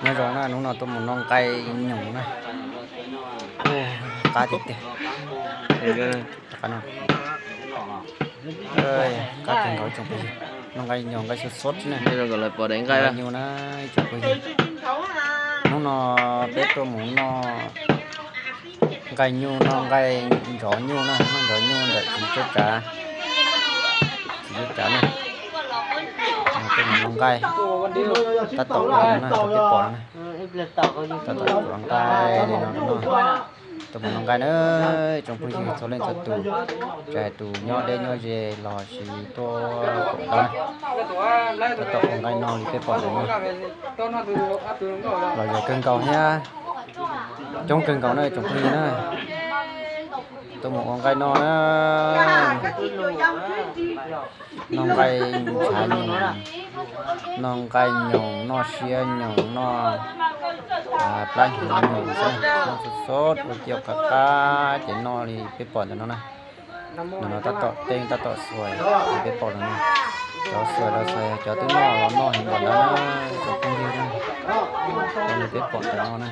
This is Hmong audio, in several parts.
Nyob zoo na, hnub no tuaj mus noj nqaij nyoos na. Qab tiag tiag. Qab kawg nkaus tsoom phooj ywg, noj nqaij nyoos nqaij sab sab na. Nqaij nyuj na tsoom phooj ywg. Hnub no peb tuaj mus noj nqaij nyuj, noj nqaij ntsov nyuj na, noj ntsov nyuj ntawm txiv Tsab Tsav, txiv Tsab Tsav na. Tuaj mus noj nqaij, tab tom ua no na, peb pom no na, tab tom ua nqaij li no no. Tuaj mus noj nqaij na, tsoom phooj ywg txhua leej txhua tus, tsis hais tus nyob deb nyob ze los sis tuaj koom tab, tab tom ua nqaij no li peb pom ntawm no. Lom zem kawg nkaus thiab coob kawg nkaus na tsoom phooj ywg na. Tuaj mus ua nqaij no na. Noj nqaij ntshav nyoos, noj nqaij nyoos, noj siab nyoos, noj plab hnyuv nyoos xwb, noj sab sab ua ciav qab qab ces noj li peb pom ntawm no na. Ntawm no tab tom teeb tab tom xuas li peb pom ntawm no. Cov xuas los xuas, cov twb noj los noj heev npaum ntawd na, cov phooj ywg na, li peb pom ntawm no na.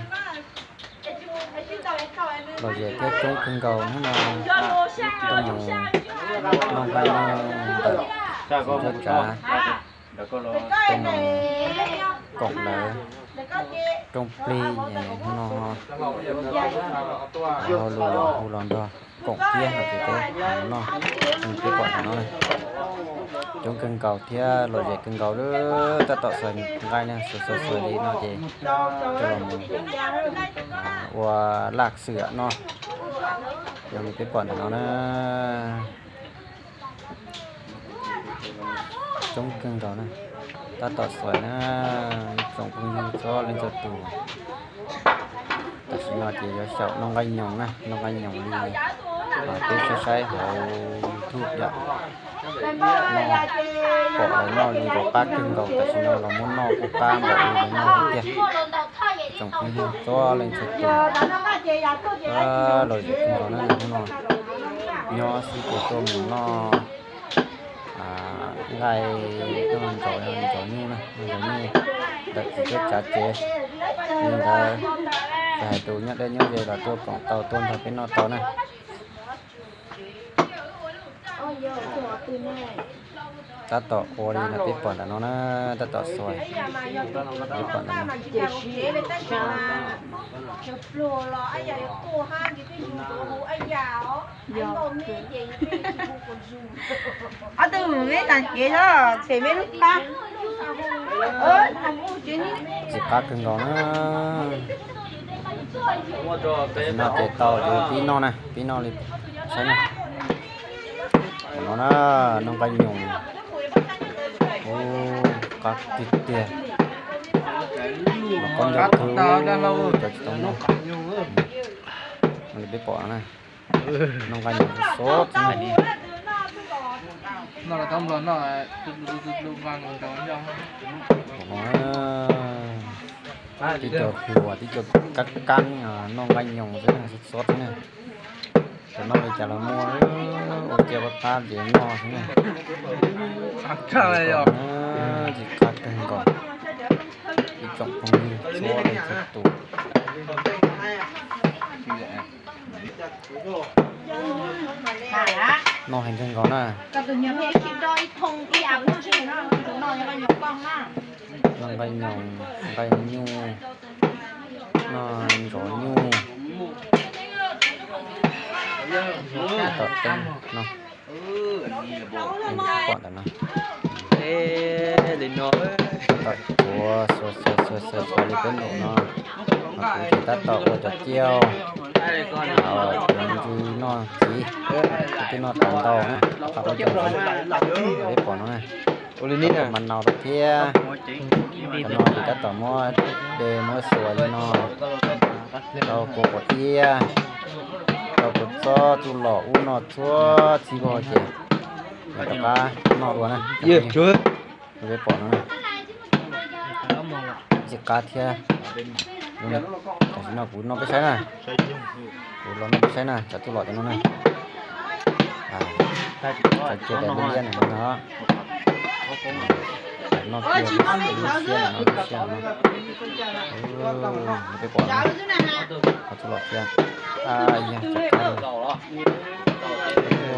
Lom zem thiab coob kawg nkaus hnub no tuaj mus noj nqaij nyoos ntawm txiv Tsab Tsav, tuaj mus koom lawv rooj plig es hnub no ho hu los nrog koom thiab no ces peb mus noj, peb pom ntawm no na. Coob kawg nkaus thiab lom zem kawg nkaus, tab tom xuas nqaij na, xuas xuas xuas li no ces coj los mus ua laj xwm no, zoo li peb pom ntawm no na. Coob kawg nkaus na, tab tom xuas na, tsoom phooj ywg txhua leej txhua tus. Tam sim no ces yuav xyaum noj nqaij nyoos na, noj nqaij nyoos li peb saib saib hauv YouTube yom. Noj, pom lawv noj zoo nkaus qab kawg nkaus, tam sim no los muab noj kuj qab npaum li lawv noj thiab tiag. Tsoom phooj ywg txhua leej txhua tus, lom zem kawg nkaus na, hnub no nyob xwb ces tuaj mus noj nqaij, noj ntsov, ntsov nyuj na, noj ntsov nyuj ntawm txiv Tsab Tsav tsev. Li ntawd, tsis hais tus nyob deb nyob ze los tuaj koom tau, tuaj nrog peb noj tau na. Tab tom ua li no peb pom ntawm no na, tab tom xuas, peb pom ntawm no. Ob tug me nas kev xwb, tshem me lub qab. Txiv qab kawg nkaus na. Tam sim no ces tau ces pib noj na, pib noj li saib na. Qhov no na, noj nqaij nyoos, ub, qab tiag tiag. Los koj nco kawg, cov tsis tau noj. Li peb pom no na, noj nqaij nyoos sov sov xwb na. Tib co hluas tib co kab kab noj nqaij nyoos xwb na, sov sov xwb na. Cov noj li cas los muaj, ua ciav qab qab ces noj xwb na. Txiv qab kawg nkaus, ib tsoom phooj ywg txhua leej txhua tus. Noj heev kawg nkaus na. Noj nqaij nyoos, nqaij nyuj, noj ntsov nyuj. Tom teeb no, pom ntawm no. Tom tsuav xuas xuas xuas xuas li peb num no. Mas kuv ces tab tom ua cov ciaj, cov ntsws noj ntxiv, twb noj tau ntau na, tab tom ua cov ntxiv, peb pom no na. Ua li no mas nau lawm thiab. Cov no ces tab tom muab de muab xuas li no rau kua quav iab, rau kua txob txuj lom ub no txhua txhij vog ces mam rov qab noj dua na. Peb pom no na, ntxim qab thiab. Tam sim no kuv noj peb saib na, kuv los noj peb saib na, cov txuj lom cov no na. Cov cia daim liab liab na no, Noj kiag lub siab no, lub siab no. Peb pom no, qhov txuj lom thiab. Yog,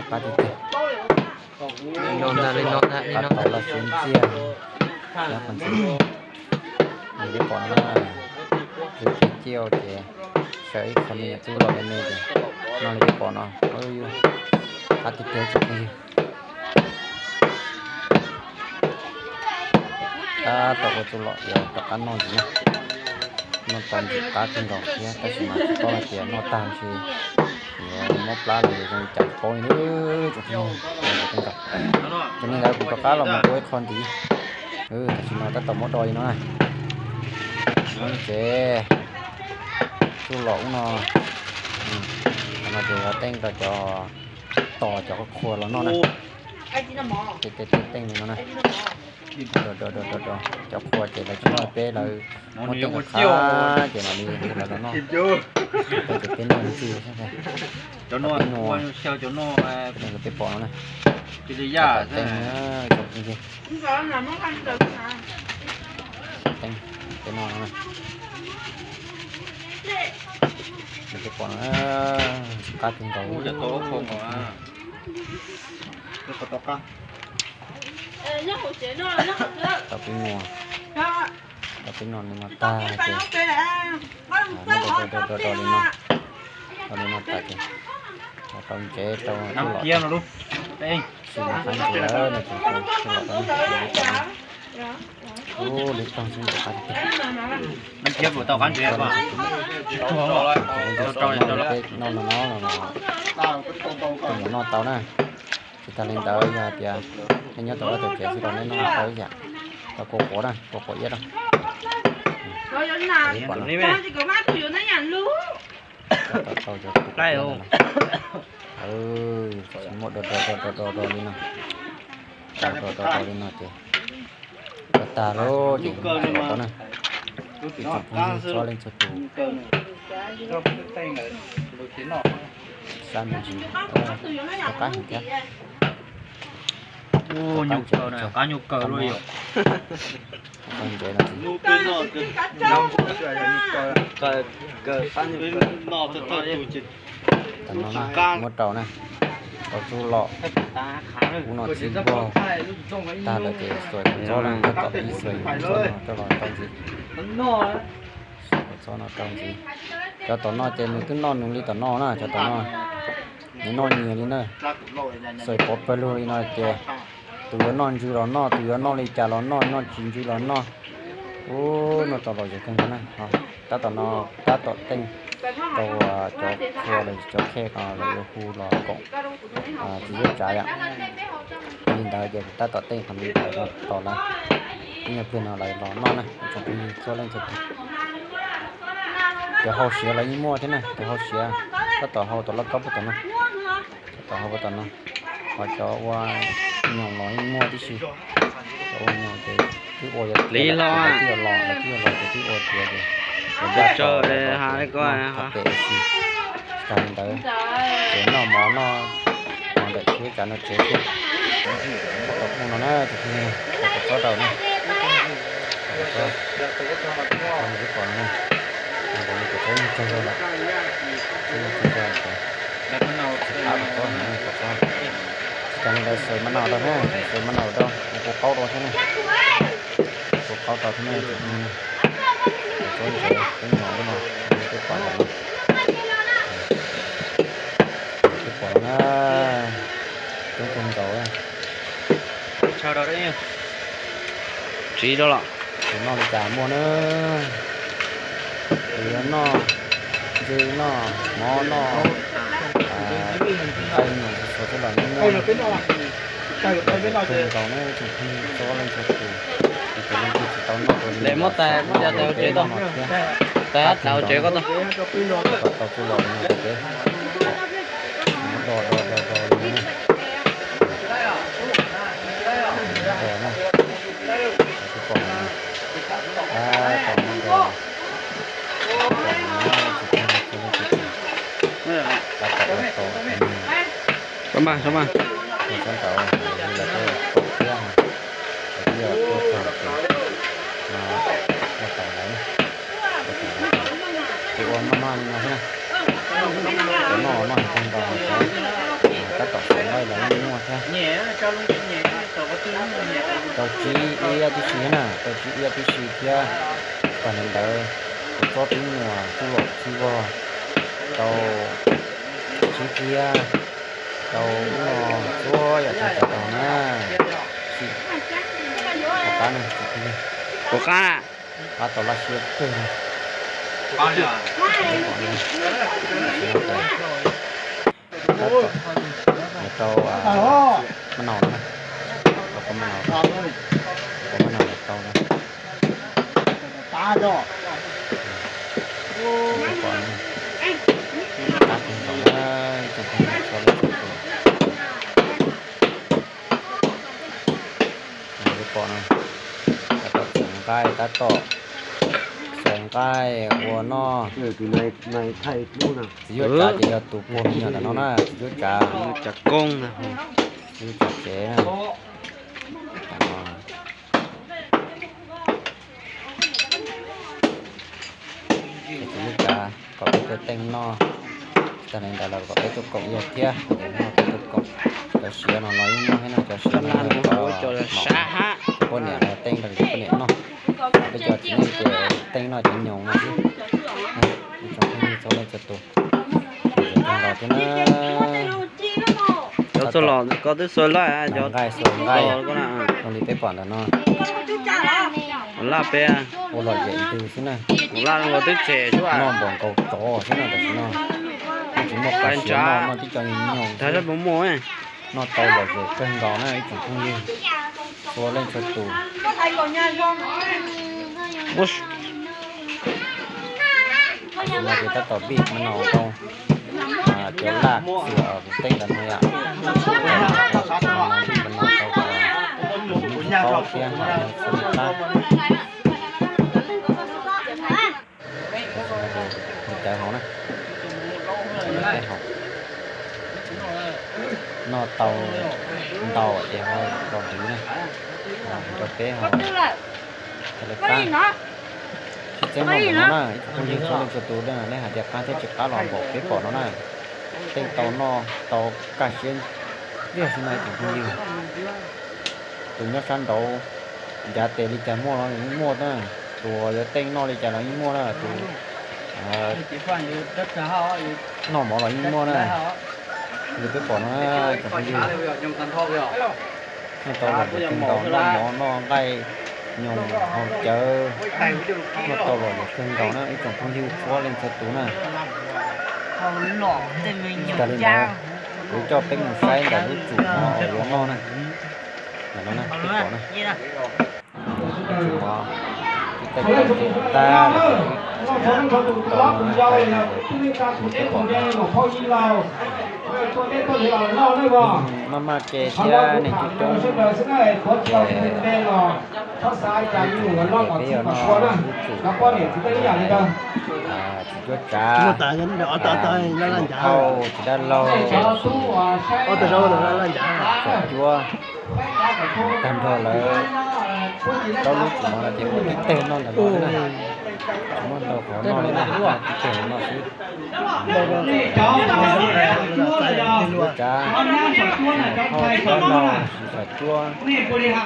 qab tiag tiag. Qab tau los siav ntxiag. Peb pom no, ib peb ciaj ces sawv ib qho me nyuam txuj lom me me ces noj li peb pom no. Qab tiag tiag tsoom phooj ywg. Tab tom ua txuj lom yuav rov qab noj ntxiv na. Noj tau ntxim qab kawg nkaus thiab tab sis mas tsis paub hais tias noj tag ntshe yuav mob plab los yuav zoo li cas tsis paub li. Cov neeg ntawd kuv rov qab los mus ua ib qho ntxiv. Tam sim no tab tom muab do li no na. Ces txuj lom ub no, qhov no ces yog teeb rau cov, tos cov qhua los noj na. Tej teeb li no na. Do do do do do, cov qhua ces lawv tsis noj, peb lawv muab teeb rau qab ces mam li hu lawv los noj. Peb ces peb noj ntxiag, peb noj, peb pom no na. Teeb, teeb, peb noj no na. Peb pom no, qab kawg nkaus. Tau peb noj, tau peb noj li no tag ces muab do do do do li no, do li no tas ces rau ntsev rau txuj lom, tsis muaj qab ntsev lawm no ces txuj lom rau nej. Ub, li toog xwb ntawm qab tiag. Peb noj no no, tus nyuam noj tau na. Tsis tas li ntawd yog hais tias nej nyob tau ob tug tsev xwb los nej noj tau ib yam, tau kua quav na, kua quav iab na. Tau cov, muab do do do do do li no, do do do do li no ces tag lawm ces tau na. Ib tsoom phooj ywg txhua leej txhua tus, sab me ntsis, rov qab heev thiab. Nyuj kaw, qab nyuj kaw, qab ntsev no. Tam no muab rau na, tau txuj lom, ub no txhib npog tag lawm ces xuas kua txob na, tab tom pib xuas kua txob no coj los rau ntxiv. Xuas kua txob no rau ntxiv. Cov tom no ces nws twb noj nws li tom no na, cov tom no nws noj nyias li na. Xuas pov pawg lug li no ces tus yuav noj ntsws los noj, tus yuav noj li cas los noj, noj tsis ntsws los noj. Ub, noj tau lom zem kawg nkaus na. Tab tom no, tab tom teej rau cov qhua los cov khej ko lawv yuav hu los koom txiv yuav tsav yom. Li ntawd ces tab tom teej qhov no tos lawv, ib nyuag pliag no lawv los noj na, tsoom phooj ywg txhua leej txhua tus. Cov hau siav los yeej muaj thiab na, cov hau siav tab tom hau tom loj kaub puag tom no, tab tom hau puag tom no. Ho cov ua nyoos los yeej muaj tib si. Cov ua nyoos ces twb ua yuav tiav lawm, lawv twb yuav los, lawv twb yuav los ces twb ua tiav ces, tso, ha, pem si. Tsis tas li ntawd ces noj mov, noj mov ntawm tsev, tsav ntawm tsev thiab. Tau phooj no na, tus phooj no, tau kua txob rau na. Tau kua txob, tau kua txob no na. Tau kua txob yeej tsawg zog lawm, yeej tsawg zog lawm ces tsis qab kua txob heev na, kua txob. Tsis tas li ntawd xuas maj nau rau na, xuas maj nau rau, ua kua qaub rau thiab na. Kua qaub rau thiab na, tus phooj no. Kua txob ntsev teeb no no, peb pom ntawm no, peb pom na, coob kawg nkaus. Tsiv rau los, tus noj li cas muaj na. Tus yuav noj ntsws, noj mov, noj nqaij nyoos, xuas xwb los yeej muaj. Kawg nkaus na, tsoom phooj ywg txhua leej txhua tus, tus leej twg tsis tau noj dua li no, noj no thiab. Tab kawg nkaus na, tau txuj lom li no ces peb do do do do li no na. Do na, peb pom no, tab tom noj do, tab tom do to. Tsob maj, tsob maj, tsob ntawd lawv tuaj tom thiab, lawv twb yog tuaj txog lawm ces Ua noj noj li no xwb na. Cov noj noj heev kawg nkaus, cov tab tom xaws nqaij los yeej muaj thiab. Rau tsib iab tib si na, rau tsib iab tib si thiab. Tag li ntawd, kuv txob tib nyuas tub los txhib vog rau tsib kiab, rau ub no txhua yam txhua tsav rau na. Sim, qab na, qab tau laj siab kawg. Rau maj nau na, rau maj nau, rau maj nau tau na. Qab kawg nkaus na, tsoom phooj ywg txhua leej txhua tus. Peb pom no, tab tom txhais nqaij, tab tom txhais nqaij ua noj. Txiv Yuaj Tsav ces yog tus puag me nyuam ntawm no na, txiv Yuaj Tsav, txiv Yuaj Tsav tsev na. Txiv Yuaj Tsav kom peb tuaj teej noj, tag li ntawd los kom peb tuaj koom yawg thiab, noj peb tuaj koom. Cov siav no los yeej muaj thiab no, cov siav no cov poj niam los teej rau cov poj niam noj. Peb cov txiv neej ces teej noj cov nyoos no xwb. Ib tsoom phooj ywg txhua leej txhua tus, los thiab na. Cov txog los koj twb xuas laj, cov nqaij xuas nqaij zoo li peb pom ntawm no. Laj peb ua lom zem ntws xwb na. Laj ua twb tsem xwb, noj npaum nkaus tsov xwb na tam sim no. Tsis muaj qab siav noj, noj tib co nyoos nyoos xwb. Noj tau lom zem kawg nkaus na ib tsoom phooj ywg txhua leej txhua tus. Tam sim no ces tab tom vij maj nau rau cov laj xwb os, kuv teej ntawd no yom. Vij maj nau rau cov tau thiab txhua tus qab. Cawv hauv na, peb hauv. Noj tau ntau ces ho los hlwv na, rau peb ho tau li qab. Sib txeeb noj npaum no na, ib tsoom phooj ywg txhua leej txhua tus, nej hais tias qab thiab tsis qab los npaum peb pom no na. Teej tau noj tau kaj siab tiag xwb no ib tsoom phooj ywg. Tus nyob sab nraud ncav tes li cas muaj los yeej muaj na, tus uas yuav teej noj li cas los yeej muaj na, tus noj mov los yeej muaj na. Li peb pom no na ib tsoom phooj ywg, noj tau lom zem kawg nkaus, noj mov noj nqaij nyoos haus cawv, noj tau lom zem kawg nkaus na ib tsoom phooj ywg txhua leej txhua tus na. Tag li ntawd, kuv coj peb mus saib ntawm lub tsum no uas yuav noj na. Ntawm no na, peb pom na. Lub tsum no twb teeb tau tag lawm, twb tau no na, peb pom na. Maj maj ke thiab neeg coob coob ces lub tsum no ces peb yuav noj lub tsum, txiv cuab tsav, txiv dab laug, txiv cuab, tag nrho lawv rau lub tsum no ces ua tib teg noj ntawm no xwb na. Tsis muaj ntau qhov noj li na, tib teg noj xwb. Txiv cuab tsav, txiv dab laug, txiv cuab.